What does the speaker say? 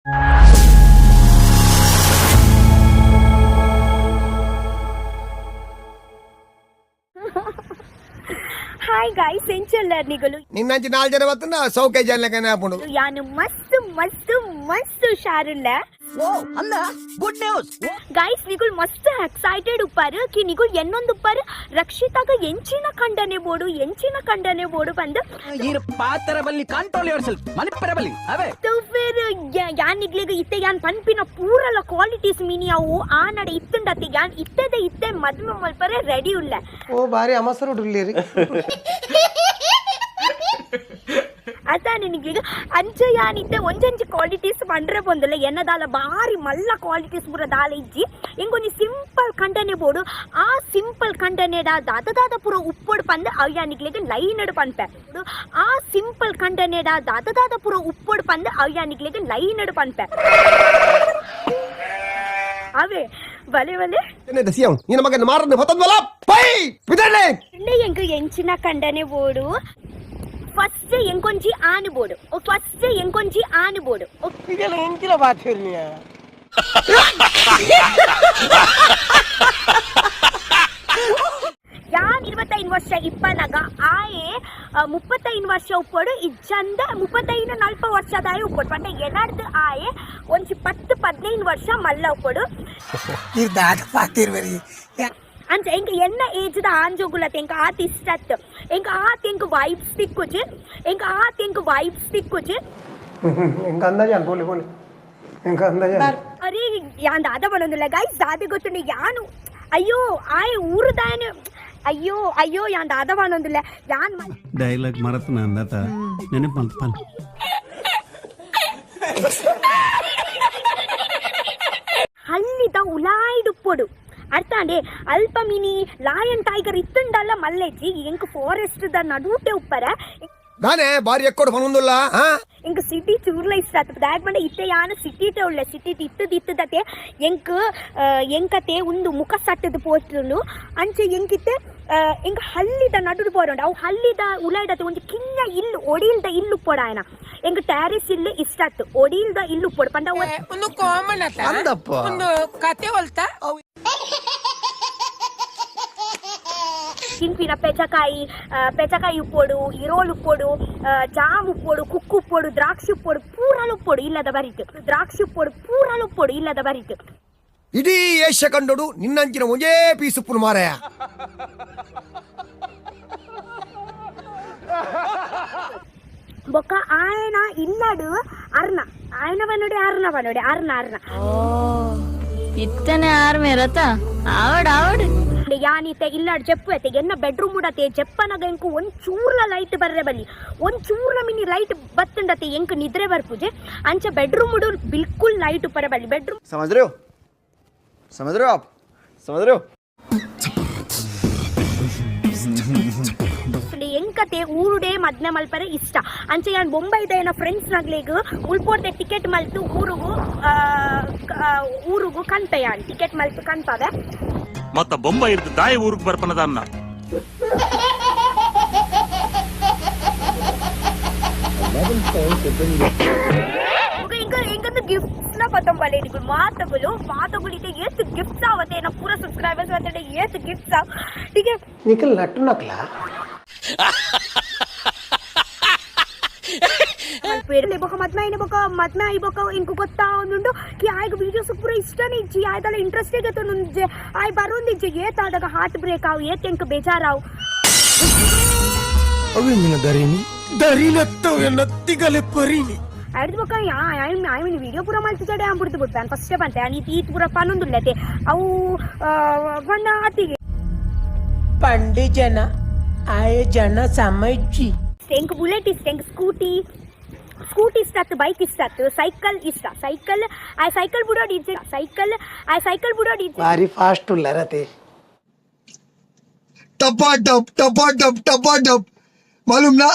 Hi guys, ಎಂಚೆಲ್ಲರ್ ನಿಗಲು? ನಿನ್ನಂಚಿ ನಾಲ್ ಜನ ಬತ್ತನ ಸೌಖ್ಯ ಜನಕ್ಕೆ ಆಪುಂಡು. ಯಾನು ಮಸ್ತ್ ಮಸ್ತ್ ಮಸ್ತ್ ಹುಷಾರುಲ್ಲ. ಅಂದ good news. Guys, ನಿಗುಲ್ ಮಸ್ತ್ ಎಕ್ಸೈಟೆಡ್ ಉಪ್ಪಾರು ಕಿ ನಿಗುಲ್ ಎನ್ನೊಂದು ಉಪ್ಪಾರು, ರಕ್ಷಿತಾಗ ಎಂಚಿನ ಖಂಡನೆ ಬೋಡು, ಎಂಚಿನ ಖಂಡನೆ ಬೋಡು ಬಂದು. ಈ ಪಾತ್ರ ಬಲ್ಲಿ control your self ಮಲಿಪ್ಪರ ಬಲ್ಲಿ ಅವೇ. ಫಿರ್ ಯಾನ್ ನಿಗ್ಲಿಗ ಇತ್ತೆ ಯಾನ್ ಪನ್ಪಿನ ಪೂರಲ ಕ್ವಾಲಿಟೀಸ್ ಮಿನಿ ಅವು ಆ ನಡೆ ಇತ್ತುಂಡತ್ತೆ ಯಾನ್ ಇತ್ತೆದ ಇತ್ತೆ ಮದ್ಮೆ ಮಲ್ಪರೆ ರೆಡಿ ಉಲ್ಲ. ಓ, ಬಾರಿ ಅಮಸರುಡುಲ್ಲೇರಿ. ಅದಾನೆ ನಿಗ್ಲಿಗ ಅಂಚ ಯಾನಿತ್ತೆ ಒಂಜೊಂಜಿ ಕ್ವಾಲಿಟೀಸ್ ಪಂಡ್ರೆ ಪೊಂದಲ್ಲ. ಎನ್ನದಾಲ ಬಾರಿ ಮಲ್ಲ ಕ್ವಾಲಿಟೀಸ್ ಪೂರ ದಾಲ ಇಜ್ಜಿ. ಎಂಕೊಂಜಿ ಸಿಂಪಲ್ ಖಂಡನೆ ಬೋಡು. ಆ ಸಿಂಪಲ್ ಖಂಡನೆ ದಾದ ದಾದ ಪೂರ ಉಪ್ಪೊಡು ಪಂದ್ ಅವು ಯಾನಿಗ್ಲಿಗ ಲೈನ್ ಪನ್ಪೆ. ಆ ಸಿಂಪಲ್ ಖಂಡನೆ ದಾದ ದಾದ ಪೂರ ಉಪ್ಪೊಡು ಪಂದ್ ಅವು ಯಾನಿಗ್ಲಿಗ ಲೈನ್ ಪನ್ಪೆ. ಅವೇ ಬಲೆ ಬಲೆ. ಸಿಎಂ ನಿನ್ನ ಮಗನ ಮಾರನ್ನು ಹೊತ್ತದ್ವಲ್ಲ ಪೈ ಬಿದನೆ. ಎಂಕ್ ಎಂಚಿನ ಖಂಡನೆ ಬೋಡು? ಫಸ್ಟ್ ಎಂಕೊಂಜಿ ಆನು ಬೋಡು. ಫಸ್ಟ್ ಎಂಕೊಂಜಿ ಆನು ಬೋಡು. ಇದೆಲ್ಲ ಎಂಚಿನ ಬಾತಿರ್ನಿಯ? ಯಾನ್ 25 ವರ್ಷ ಇಪ್ಪನಾಗ ಆಯೆ 35 ವರ್ಷ ಉಪ್ಪೊಡು ಇಜ್ಜಂದ 35 ನಲ್ಪ ವರ್ಷದಾಯ ಉಪ್ಪೊಡು. ಪಂಡ ಎನಡ್ದು ಆಯೆ ಒಂಜಿ 10 15 ವರ್ಷ ಮಲ್ಲ ಉಪ್ಪೊಡು. ದಾದ ಪಾತಿರ್ವರಿ? ಅಂಚ ಎಂಕ್ ಎನ್ನ ಏಜ್ದ ಆಂಜೋಗುಲತೆ ಎಂಕ್ ಆತ್ ಇಷ್ಟ ಅತ್ತು. ಎಂಕ್ ಆತ್ ಎಂಕ್ ವೈಬ್ಸ್ ತಿಕ್ಕುಜಿ. ಎಂಕ್ ಆತ್ ಎಂಕ್ ವೈಬ್ಸ್ ತಿಕ್ಕುಜಿ. ಎಂಕ ಅಂದಾಜಾನ್ ಪೋಲಿ ಪೋಲಿ, ಎಂಕ ಅಂದಾಜಾನ್. ಅರೆ, ಯಾನ್ ದಾದ ಪನೊಂದುಲ್ಲ ಗೈಸ್, ದಾದೆ ಗೊತ್ತುಂಡು ಯಾನು? ಅಯ್ಯೋ, ಆಯೆ ಊರುದಾಯನ. ಅಯ್ಯೋ ಅಯ್ಯೋ, ಯಾನ್ ದಾದ ಪನೊಂದುಲ್ಲ ಯಾನ್. ಡೈಲಾಗ್ ಮರತನ ಅಂದಾತ ನೆನಪು ಮಂತ್ ಪನ್. ಹಲ್ಲಿದ ಉಲಾಯ್ಡುಪ್ಪೊಡು, ಅರ್ಥಾಂಡೆ? ಅಲ್ಪ mini lion tiger ಇತ್ತುಂಡಲ್ಲ ಮಲ್ಲೆಜ್ಜಿ. ಎಂಕ್ ಫಾರೆಸ್ಟ್ ದ ನಡುಟೆ ಉಪ್ಪರ. ನಾನೇ ಬಾರಿ ಎಕ್ಕೋಡು ಪನೊಂದುಲ್ಲ ಹಾ. ಎಂಕ್ ಸಿಟಿ ಚೂರ್ಲ ಇಷ್ಟ ಆತು. ದಾಯಕ್ ಪಂಡ ಇತ್ತೆ ಯಾನು ಸಿಟಿಟೆ ಉಳ್ಳೆ. ಸಿಟಿ ಇತ್ತದ ಇತ್ತದತೆ ಎಂಕ್ ಎಂಕತೆ ಉಂದು ಮುಖ ಸಟ್ಟದ ಪೋತುಂಡು. ಅಂಚೆ ಎಂಕಿತ್ತೆ ಎಂಕ್ ಹಲ್ಲಿದ ನಡುಡು ಪೋರುಂಡು. ಅವು ಹಲ್ಲಿದ ಉಲಾಯ್ಡತೆ ಒಂಜಿ ಕಿನ್ನ ಇಲ್ಲು, ಒಡಿಲ್ದ ಇಲ್ಲು ಉಪ್ಪೊಡು ಆಯನ. ಎಂಕ್ ಟ್ಯಾರಿಸ್ ಇಲ್ಲು ಇಷ್ಟ ಆತು. ಒಡಿಲ್ದ ಇಲ್ಲು ಉಪ್ಪೊಡು ಪಂಡ ಒಂದು ಕಾಮನ್ ಅತ್ತ. ಅಂದಪ್ಪ. ಒಂದು ಕತೆ ಹೊಲ್ತ. ತಿನ್ಪಿನ ಪೆಚಕಾಯಿ, ಪೆಚಕಾಯಿ ಉಪ್ಪೊಡು, ಇರೋಲ್ ಉಪ್ಪೊಡು, ಜಾಮ್ ಉಪ್ಪೊಡು, ಕುಕ್ಕು ಉಪ್ಪೊಡು, ದ್ರಾಕ್ಷಿ ಉಪ್ಪೊಡು, ಪೂರಲ್ ಉಪ್ಪೊಡು ಇಲ್ಲದ ಬರಿತು. ದ್ರಾಕ್ಷಿ ಉಪ್ಪೊಡು, ಪೂರಲ್ ಉಪ್ಪೊಡು ಇಲ್ಲದ ಬರಿತು. ಇಡೀ ಏಷ್ಯ ಕಂಡೋಡು ನಿನ್ನಂಚಿನ ಒಂಜೇ ಪೀಸ್ ಉಪ್ಪುನು ಮಾರಾಯ. ಬೊಕ್ಕ ಆಯನ ಇಲ್ಲಡು ಅರ್ಣ ಆಯನ ಬನ್ನೋಡಿ, ಅರ್ಣ ಬನ್ನೋಡಿ, ಅರ್ಣ ಅರ್ಣ. ಇತ್ತನೆ ಆರ್ಮೇರತ ಆವಡ್ ಆವಡ್. ಯಾನಿತೆ ಇಲ್ಲಾಡ್ ಜಪ್ಪು ಐತೆ. ಎನ್ನ ಬೆಡ್ರೂಮ್ ಉಡತೆ ಜಪ್ಪನಗ ಎಂಕು ಒಂದ್ ಚೂರ್ಲ ಲೈಟ್ ಬರ್ರೆ ಬಲ್ಲಿ. ಒಂದ್ ಚೂರ್ಲ ಮಿನಿ ಲೈಟ್ ಬತ್ತುಂಡತೆ ಎಂಕ್ ನಿದ್ರೆ ಬರ್ಪುಜೆ. ಅಂಚ ಬೆಡ್ರೂಮ್ ಉಡು ಬಿಲ್ಕುಲ್ ಲೈಟ್ ಉಪ್ಪರೆ ಬಲ್ಲಿ ಬೆಡ್ರೂಮ್. समझ रहे हो? समझ रहे हो? आप समझ रहे हो? ಎಂಕತೆ ಊರುಡೆ ಮದ್ಮೆ ಮಲ್ಪರೆ ಇಷ್ಟ. ಅಂಚೆ ಯಾನ್ ಬೊಂಬೈದ ಏನ ಫ್ರೆಂಡ್ಸ್ ನಗ್ಲೆಗ್ ಉಳ್ಪೋರ್ದೆ ಟಿಕೆಟ್ ಮಲ್ತು ಊರುಗು ಊರುಗು ಕನ್ಪೆ. ಯಾನ್ ಟಿಕೆಟ್ ಮಲ್ತು ಕನ್ಪವೆ. ಮತ್ತ ಬೊಂಬೈ ಇರ್ದು ದಾಯಿ ಊರಿಗೆ ಬರ್ಪನದ ಅನ್ನ. ಇಂಕ ಎಂಕಂದು ಗಿಫ್ಟ್ಸ್ ನ ಪತ್ತೊಂಬಲೆ ನಿಗುಲ್ ಮಾತಗುಲು ಮಾತಗುಲು. ಇತ್ತೆ ಏತ್ ಗಿಫ್ಟ್ಸ್ ಆವತ್ತೆ ನಾ ಪೂರ ಸಬ್ಸ್ಕ್ರೈಬರ್ಸ್ ವತ್ತಡೆ ಏತ್ ಗಿಫ್ಟ್ಸ್ ಆವ್ ಟಿಕೆ. ನಿಖಲ್ ನಟ್ಟು ನಕ್ಲ. ಮಲ್ಪೇರ್ ಬೊಕ ಮದ್ಮೆ ಆಯ್ನ ಬೊಕ, ಮದ್ಮೆ ಆಯಿ ಬೊಕ ಇಂಕು ಗೊತ್ತಾ ಒಂದುಂಡು ಕಿ ಆಯ್ಗ ವೀಡಿಯೋಸ್ ಪೂರ ಇಷ್ಟನೇ ಇಜ್ಜಿ, ಆಯ್ದಲ್ಲ ಇಂಟ್ರೆಸ್ಟ್ ಗೆತ್ತೊಂದುಂಜೆ, ಆಯ್ ಬರೋಂದಿಜ್ಜೆ. ಏತ್ ಆದಾಗ ಹಾರ್ಟ್ ಬ್ರೇಕ್ ಆವು, ಏತ್ ಎಂಕ್ ಬೇಜಾರಾವು. ಅವೆ ನಿನ್ನ ದರಿನಿ ದರಿನತ್ತವ ಎನ್ನ ತಿಗಲೆ ಪರಿನಿ. ಆಯ್ತು ಬೊಕ ಆಯ್ಮಿನ ವಿಡಿಯೋ ಪೂರ ಮಲ್ತಿಜಡೆ ಆಂಬುಡ್ದು ಬಿಡ್ತಾನೆ. ಫಸ್ಟ್ ಬಂತೆ ಆನ್ ಈತ್ ಈತ್ ಪೂರ ಪನೊಂದುಲ್ಲತೆ ಅವು ಬಣ್ಣ ಆತಿಗೆ. ಪಂಡಿ ಜನ ಆಯ ಜನ ಸಮಜ್ಜಿ. ಎಂಕ್ ಬುಲೆಟ್ ಇಷ್ಟ, ಎಂಕ್ ಸ್ಕೂಟಿ ಸ್ಕೂಟಿ ಇಷ್ಟ ಆತು, ಬೈಕ್ ಇಷ್ಟ ಆತು, ಸೈಕಲ್ ಇಷ್ಟ. ಸೈಕಲ್ ಆ ಸೈಕಲ್ ಬಿಡೋಡಿ ಇಜ್ಜೆ. ಸೈಕಲ್ ಆ ಸೈಕಲ್ ಬಿಡೋಡಿ ಇಜ್ಜೆ. ಬಾರಿ ಫಾಸ್ಟ್ ಉಲ್ಲರತೆ. ಟಪಾ ಟಪ್ ಟಪಾ ಟಪ್ ಟಪಾ ಟಪ್ ಮಾಲೂಮ್ ನಾ.